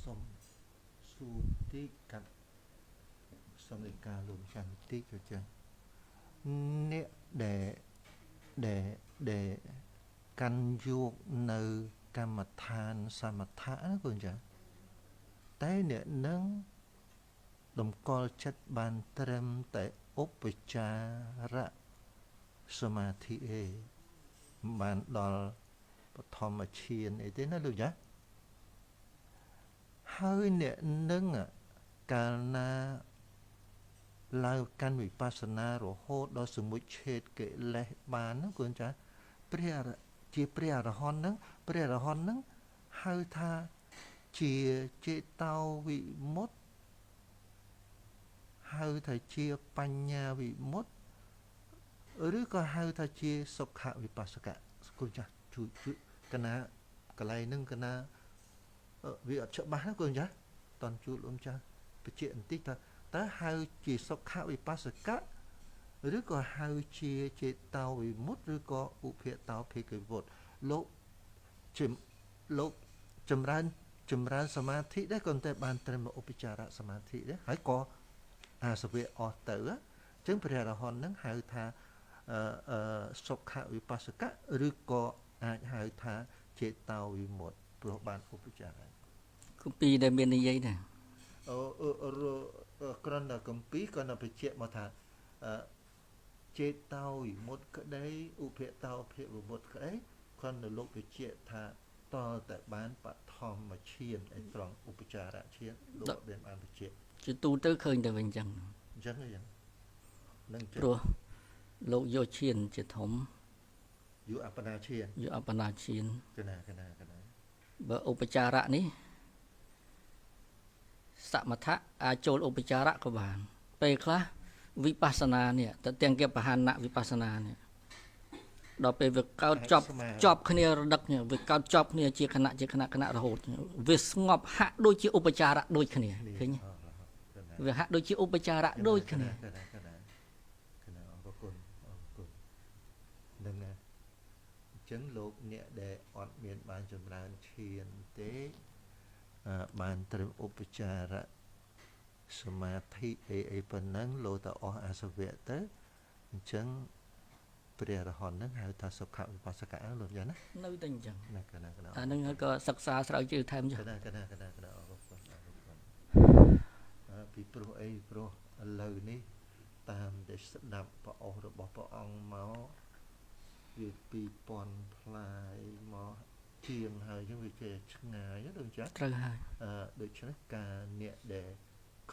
សុំសួរតិចកាត់សុំឯការលោកចាំតិចក៏ចឹងអ្នកដែលដែលដែលកាន់យកនៅកម្មដ្ឋានសមថៈណាកូនចាតែអ្នកនឹងតម្កល់ចិត្តបានត្រឹមតែឧបចារសមាធិឯងមិនបានដល់បឋមឈានអីទេណាលោកចាហើយអ្នកនឹងកាលណាឡើងកាន់វិបស្សនារហូតដល់សមុជឆេតកិលេសបានណាកូនចាព្រះជាព្រះអរហន្តហ្នឹងព្រះអរហន្តហ្នឹងហៅថាជាចេតោវិមុតតិហៅថាជាបញ្ញាវិមុតតិឬក៏ហៅថាជាសុខវិបស្សកៈកូនចាស់ជួយជួយកណាកន្លែងហ្នឹងកណាវាអត់ច្បាស់ណាកូនចាស់តន់ជួលអ៊ំចាស់បញ្ជាក់បន្តិចថាតើហៅជាសុខវិបស្សកៈឬក៏ហៅជាចេតោវិមុតតិឬក៏ឧភតោភិក្ខុវុត្តលោកជាលោកចម្រើនសមាធិដែរក៏តែបានត្រឹមឧបចារសមាធិដែរហើយក៏អាសវៈអស់ទៅអញ្ចឹងព្រះអរហន្តនឹងហៅថាសុខវិបស្សកៈឬក៏អាចហៅថាចេតោវិមុតតិព្រោះបានឧបចារៈគម្ពីរដែលមាននិយាយណាគ្រាន់តែគម្ពីរគ្រាន់តែបញ្ជាក់មកថាចេតោវិមុតតិក្តីឧភតោភិវិមុតតិក្តីគ្រាន់តែលោកបញ្ជាក់ថាតតែបានបឋមឈានឯត្រង់ឧបចារឈានលោកមានបានបញ្ជាក់ជាទូទៅឃើញតែវិញអញ្ចឹងអញ្ចឹងអញ្ចឹងនឹងព្រោះលោកយកឈានជាធំយកអបណាឈានយកអបណាឈានកណាកណាកណាបើឧបចារៈនេះសមថៈអាចចូលឧបចារៈក៏បានពេលខ្លះវិបស្សនានេះទៅទាំងគេបហានៈវិបស្សនានេះដល់ពេលវាកើតជាប់គ្នារដឹកវាកើតជាប់គ្នាជាគណៈជាគណៈគណៈរហូតវាស្ងប់ហាក់ដូចជាឧបចារៈដូចគ្នាឃើញវាហាក់ដូចជាឧបចារៈដូចគ្នាកណាអរគុណអរគុណនឹងអញ្ចឹងលោកអ្នកដែលអត់មានបានចម្រើនឈានទេបានត្រឹមឧបចារៈសមាធិអីប៉ុណ្ណឹងលោតអស់អាសវៈទៅអញ្ចឹងព្រះអរហន្តហ្នឹងហៅថាសុខវិបស្សកៈលោកយ៉ាងណានៅតែអញ្ចឹងណាកណាកណាអាហ្នឹងក៏សិក្សាស្រាវជ្រាវថែមចុះកណាកណាកណាកណាអរគុណអរគុណពីព្រោះអីព្រោះឥឡូវនេះតាមដែលស្ដាប់ព្រះអូសរបស់ព្រះអង្គមកវា2000ផ្លាយមកជាងហើយអញ្ចឹងវាជាឆ្ងាយដូចចាត្រូវហើយដូច្នេះការអ្នកដែល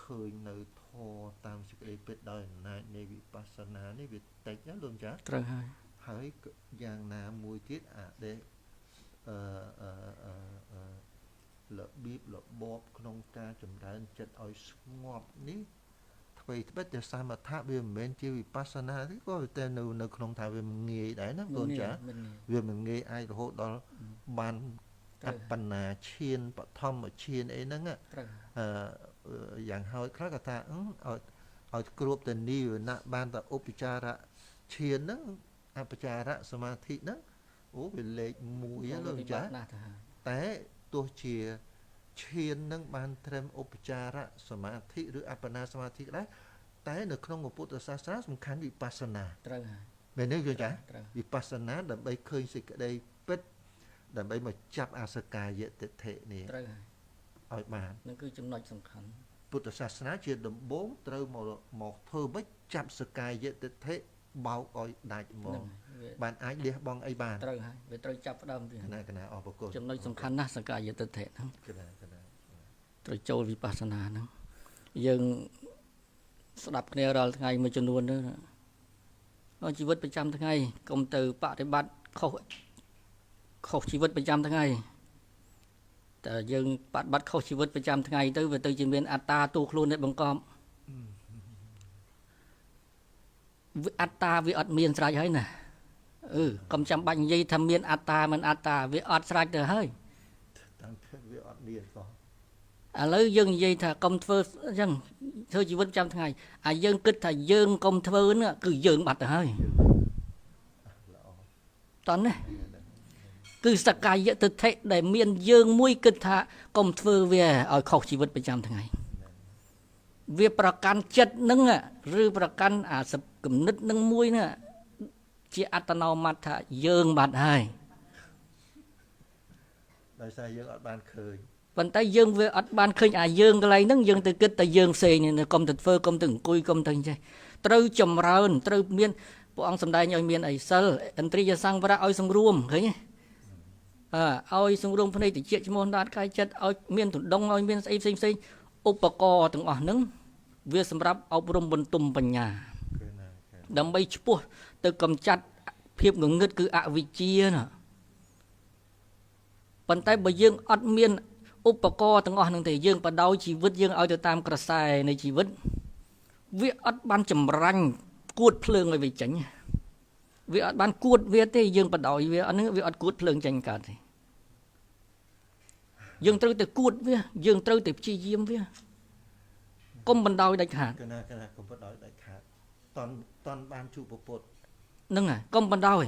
ឃើញនៅធម៌តាមសេចក្តីពិតដោយអំណាចនៃវិបស្សនានេះវាតិចណាលោកចាត្រូវហើយហើយយ៉ាងណាមួយទៀតអាដែលរបៀបរបបក្នុងការចម្រើនចិត្តឲ្យស្ងប់នេះអ្វីត្បិតតែសមថៈវាមិនមែនជាវិបស្សនាទេក៏តែនៅក្នុងថាវាមិនងាយដែរណាកូនចាវាមិនងាយអាចរហូតដល់បានអបណាឈានបឋមឈានអីហ្នឹងយ៉ាងហើយខ្លះក៏ថាឲ្យគ្របតែនិវណៈបានតែឧបចារៈឈានហ្នឹងអបចារៈសមាធិហ្នឹងអូវាលេខ1លោកចាតែទោះជាឈាននឹងបានត្រឹមឧបចារៈសមាធិឬអបណាសមាធិក៏ដែរតែនៅក្នុងពុទ្ធសាសនាសំខាន់វិបស្សនាត្រូវហើយមែនទេយល់ចាវិបស្សនាដើម្បីឃើញសេចក្តីពិតដើម្បីមកចាប់អសកាយទិដ្ឋិនេះត្រូវហើយឲ្យបាននឹងគឺចំណុចសំខាន់ពុទ្ធសាសនាជាដំបូងត្រូវមកធ្វើម៉េចចាប់សកាយទិដ្ឋិបោកឲ្យដាច់មកបានអាចលះបង់អីបានត្រូវហើយវាត្រូវចាប់ផ្ដើមវាកណាកណាអរគុណចំណុចសំខាន់ណាស់សកាយទិដ្ឋិហ្នឹងកណាកណាត្រូវចូលវិបស្សនាហ្នឹងយើងស្ដាប់គ្នារាល់ថ្ងៃមួយចំនួនហ្នឹងជីវិតប្រចាំថ្ងៃកុំទៅបប្រតិបត្តិខុសជីវិតប្រចាំថ្ងៃតែយើងបប្រតិបត្តិខុសជីវិតប្រចាំថ្ងៃទៅវាទៅជាមានអត្តាទូខ្លួននៃបង្កប់អត្តាវាអត់មានស្រេចហើយណាកុំចាំបាច់និយាយថាមានអត្តាមិនអត្តាវាអត់ស្រេចទៅហើយតាំងពីវាអត់មានសោះឥឡូវយើងនិយាយថាកុំធ្វើអញ្ចឹងធ្វើជីវិតប្រចាំថ្ងៃអាយើងគិតថាយើងកុំធ្វើនោះគឺយើងបាត់ទៅហើយតន់ណា គឺសកាយទិដ្ឋិដែលមានយើងមួយគិតថាកុំធ្វើវាឲ្យខុសជីវិតប្រចាំថ្ងៃវាប្រកាន់ចិត្តនឹងឬប្រកាន់អាគំនិតនឹងមួយណាជាអត្តនោម័តថាយើងបាត់ហើយដោយសារយើងអត់បានឃើញប៉ុន្តែយើងវាអត់បានឃើញអាយើងកន្លែងហ្នឹងយើងទៅគិតតែយើងផ្សេងកុំទៅធ្វើកុំទៅអង្គុយកុំទៅចេះត្រូវចម្រើនត្រូវមានព្រះអង្គសម្ដែងឲ្យមានអីសិលឥន្ទ្រិយសង្វរៈឲ្យសង្រួមឃើញទេឲ្យសង្រួមភ្នែកតិចឈ្មោះដាតកាយចិត្តឲ្យមានទណ្ដងឲ្យមានស្អីផ្សេងផ្សេងឧបករណ៍ទាំងអស់ហ្នឹងវាសម្រាប់អប់រំបន្ទុំបញ្ញាដើម្បីឈ្ពោះទៅកំចាត់ភាពងងឹតគឺអវិជ្ជាណាប៉ុន្តែបើយើងអត់មានឧបករណ៍ទាំងអស់ហ្នឹងទេយើងបដោយជីវិតយើងឲ្យទៅតាមក្រសែនៃជីវិតវាអត់បានចម្រាញ់គួតភ្លើងឲ្យវាចេញវាអត់បានគួតវាទេយើងបដោយវាអត់ហ្នឹងវាអត់គួតភ្លើងចេញកើតទេយើងត្រូវតែគួតវាយើងត្រូវតែព្យាយាមវាកុំបណ្ដោយដាច់ខាតកណាកុំបណ្ដោយដាច់ខាតតន់បានជួបពុទ្ធហ្នឹងហើយកុំបណ្ដោយ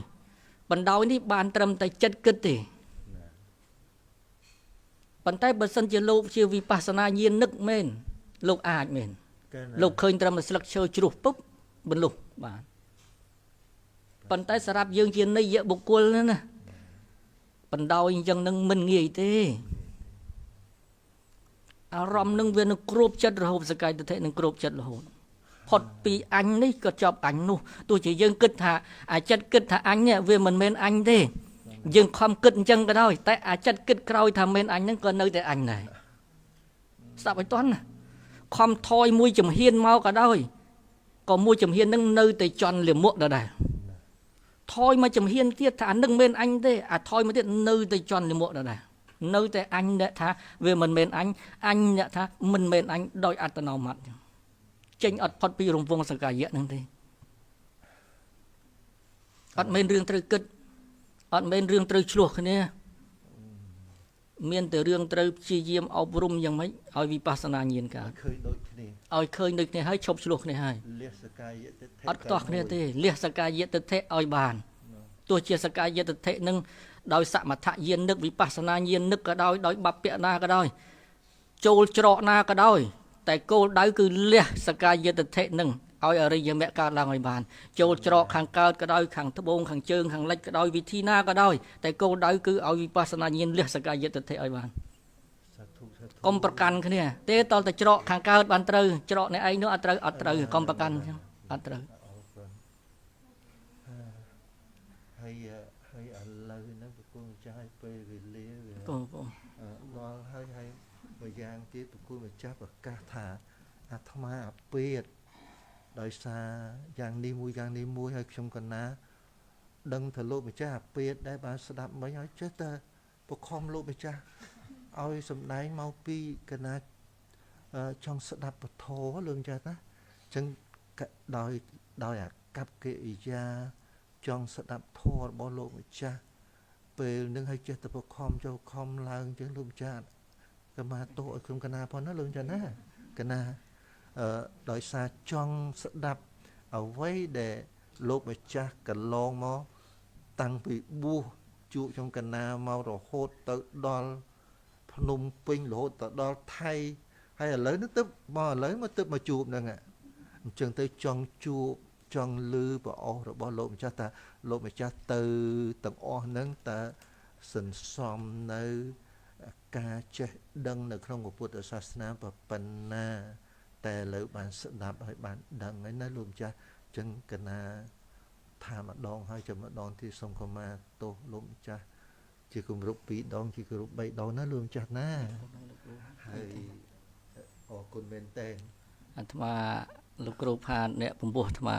បណ្ដោយនេះបានត្រឹមតែចិត្តគិតទេប៉ុន្តែបើសិនជាលោកជាវិបស្សនាញាណនឹកមែនលោកអាចមែនលោកឃើញត្រឹមតែស្លឹកឈើជ្រុះពុបបន្លុះបានប៉ុន្តែសម្រាប់យើងជានិយបុគ្គលណាបណ្ដោយអញ្ចឹងនឹងមិនងាយទេអារម្មណ៍នឹងវានឹងគ្របចិត្តរហូតសកាយទិដ្ឋិនឹងគ្របចិត្តរហូតផុតពីអញនេះក៏ចប់អញនោះទោះជាយើងគិតថាអាចិត្តគិតថាអញនេះវាមិនមែនអញទេយើងខំគិតអញ្ចឹងក៏ដោយតែអាចិត្តគិតក្រោយថាមែនអញហ្នឹងក៏នៅតែអញដែរស្ដាប់ឲ្យទាន់ណាខំថយមួយជំហានមកក៏ដោយក៏មួយជំហានហ្នឹងនៅតែជន់លាមកដដែលថយមួយជំហានទៀតថាអានឹងមែនអញទេអាថយមួយទៀតនៅតែជន់លាមកដដែលនៅតែអញអ្នកថាវាមិនមែនអញអញអ្នកថាមិនមែនអញដោយអត្តនោម័តចេញអត់ផុតពីរង្វង់សកាយៈហ្នឹងទេអត់មែនរឿងត្រូវគិតអត់មែនរឿងត្រូវឆ្លោះគ្នាមានតែរឿងត្រូវព្យាយាមអប់រំយ៉ាងម៉េចឲ្យវិបស្សនាញាណកើតឃើញដូចគ្នាឲ្យឃើញដូចគ្នាហើយឈប់ឆ្លោះគ្នាហើយលះសកាយទិដ្ឋិអត់ខ្ទាស់គ្នាទេលះសកាយទិដ្ឋិឲ្យបានទោះជាសកាយទិដ្ឋិនឹងដោយសមថញាណនឹកវិបស្សនាញាណនឹកក៏ដោយដោយបព្វៈណាក៏ដោយចូលច្រកណាក៏ដោយតែគោលដៅគឺលះសកាយទិដ្ឋិនឹងឲ្យអរិយមគ្គកើតឡើងឲ្យបានចូលច្រកខាងកើតក៏ដោយខាងត្បូងខាងជើងខាងលិចក៏ដោយវិធីណាក៏ដោយតែគោលដៅគឺឲ្យវិបស្សនាញាណលះសកាយទិដ្ឋិឲ្យបានកុំប្រកាន់គ្នាទេតតែច្រកខាងកើតបានត្រូវច្រកអ្នកឯងនោះអត់ត្រូវអត់ត្រូវកុំប្រកាន់អញ្ចឹងអត់ត្រូវហើយហើយឥឡូវហ្នឹងប្រគល់ម្ចាស់ឲ្យពេលវេលាវាដល់ហើយហើយមួយយ៉ាងទៀតប្រគល់ម្ចាស់ប្រកាសថាអាត្មាអាពាធដោយសារយ៉ាងនេះមួយយ៉ាងនេះមួយហើយខ្ញុំកណាដឹងថាលោកម្ចាស់អាពាធដែរបានស្ដាប់មិញហើយចេះតែបខំលោកម្ចាស់ឲ្យសម្ដែងមកពីកណាចង់ស្ដាប់ពធលោកម្ចាស់ណាអញ្ចឹងដោយអាកប្បកិរិយាចង់ស្ដាប់ធម៌របស់លោកម្ចាស់ពេលនឹងឲ្យចេះតែបខំចូលខំឡើងអញ្ចឹងលោកម្ចាស់កមាទោសឲ្យខ្ញុំកណាផងណាលោកម្ចាស់ណាកណាដោយសារចង់ស្ដាប់អ្វីដែលលោកម្ចាស់កន្លងមកតាំងពីបួសជួបខ្ញុំកណាមករហូតទៅដល់ភ្នំពេញរហូតទៅដល់ថៃហើយឥឡូវនេះទើបមកឥឡូវមកទើបមកជួបហ្នឹងអញ្ចឹងទៅចង់ជួបចង់លឺប្រអស់របស់លោកម្ចាស់តាលោកម្ចាស់ទៅទាំងអស់ហ្នឹងតើសន្សំនៅការចេះដឹងនៅក្នុងពុទ្ធសាសនាប៉ុណ្ណាតែលើបានស្ដាប់ហើយបានដឹងហើយណាលោកម្ចាស់អញ្ចឹងកណាថាម្ដងហើយចាំម្ដងទៀតសូមខមាទោសលោកម្ចាស់ជាគម្រប់2ដងជាគម្រប់3ដងណាលោកម្ចាស់ណាហើយអរគុណមែនតើអាត្មាលោកគ្រូផាតអ្នកពំពោះអាត្មា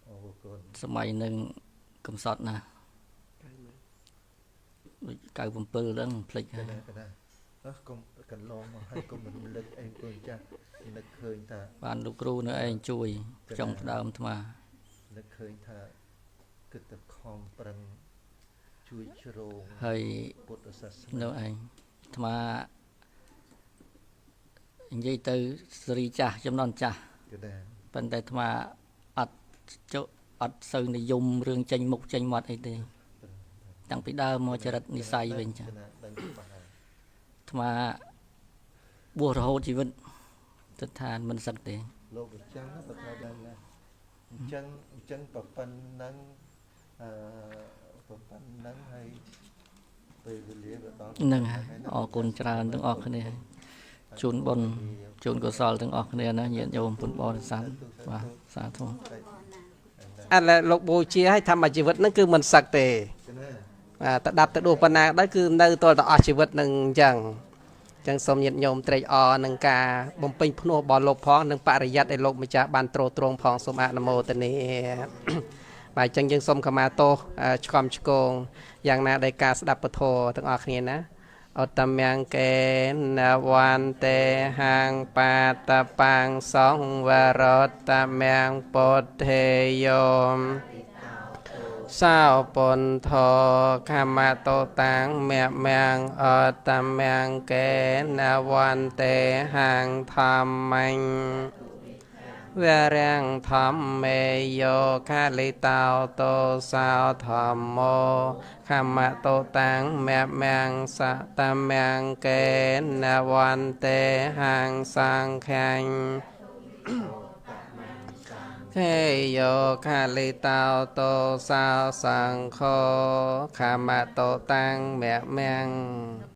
អរគុណសម័យនឹងកំសត់ណាស់ដូច97ហ្នឹងភ្លេចហើយកណាអស់កុំកន្លងមកហើយកុំរំលឹកអីគុណចាស់នឹកឃើញថាបានលោកគ្រូនៅឯងជួយចុងផ្ដើមអាត្មានឹកឃើញថាគិតតែខំប្រឹងជួយជ្រោងហើយពុទ្ធសាសនានៅឯងអាត្មានិយាយទៅសេរីចាស់ចំនួនចាស់ប៉ុន្តែអាត្មាអត់ចុអត់សូវនិយមរឿងចេញមុខចេញមាត់អីទេ តាំងពីដើមមកចរិតនិស័យវិញចាអាត្មាបួសរហូតជីវិតទិដ្ឋានមិនសឹកទេ លោកអញ្ចឹងបើថាដឹងណាអញ្ចឹងអញ្ចឹងប្រប៉ុណ្ណឹងអឺប្រប៉ុណ្ណឹងហើយពេលវេលាវាដល់ ហ្នឹងហើយអរគុណច្រើនទាំងអស់គ្នាជូនបុណ្យជូនកុសលទាំងអស់គ្នាណាញាតិញោមពុទ្ធបរិស័ទបាទសាធុ អត់លោកបូជាឲ្យធម្មជីវិតហ្នឹងគឺមិនសឹកទេបាទតដាប់ទៅដួសប៉ុណ្ណាដែរគឺនៅទល់តែអស់ជីវិតនឹងអញ្ចឹងអញ្ចឹងសូមញាតិញោមត្រេកអរនឹងការបំពេញភ្នោះរបស់លោកផងនិងបរិយ័តដែលលោកម្ចាស់បានទ្រទ្រង់ផងសូមអនុមោទនាបាទអញ្ចឹងយើងសូមខមាទោសឆ្កំឆ្គងយ៉ាងណាដោយការស្ដាប់ពធទាំងអស់គ្នាណាអត្តមង្គេនវន្ទេហាងបាតបាងសង្វរតមង្គពុទ្ធេយោសោពុនធោខមតោតាំងមៈមង្គអត្តមង្គេនវន្ទេហាងធម្មញវរងធម្មេយោខាលិតោតោសោធម្មោខមតោតាំងមៈមង្គសតមង្គេនវន្ទេហាងសង្ឃញ្ញខេយោខាលិតោតោសោសង្ឃោខមតោតាំងមៈមង្គ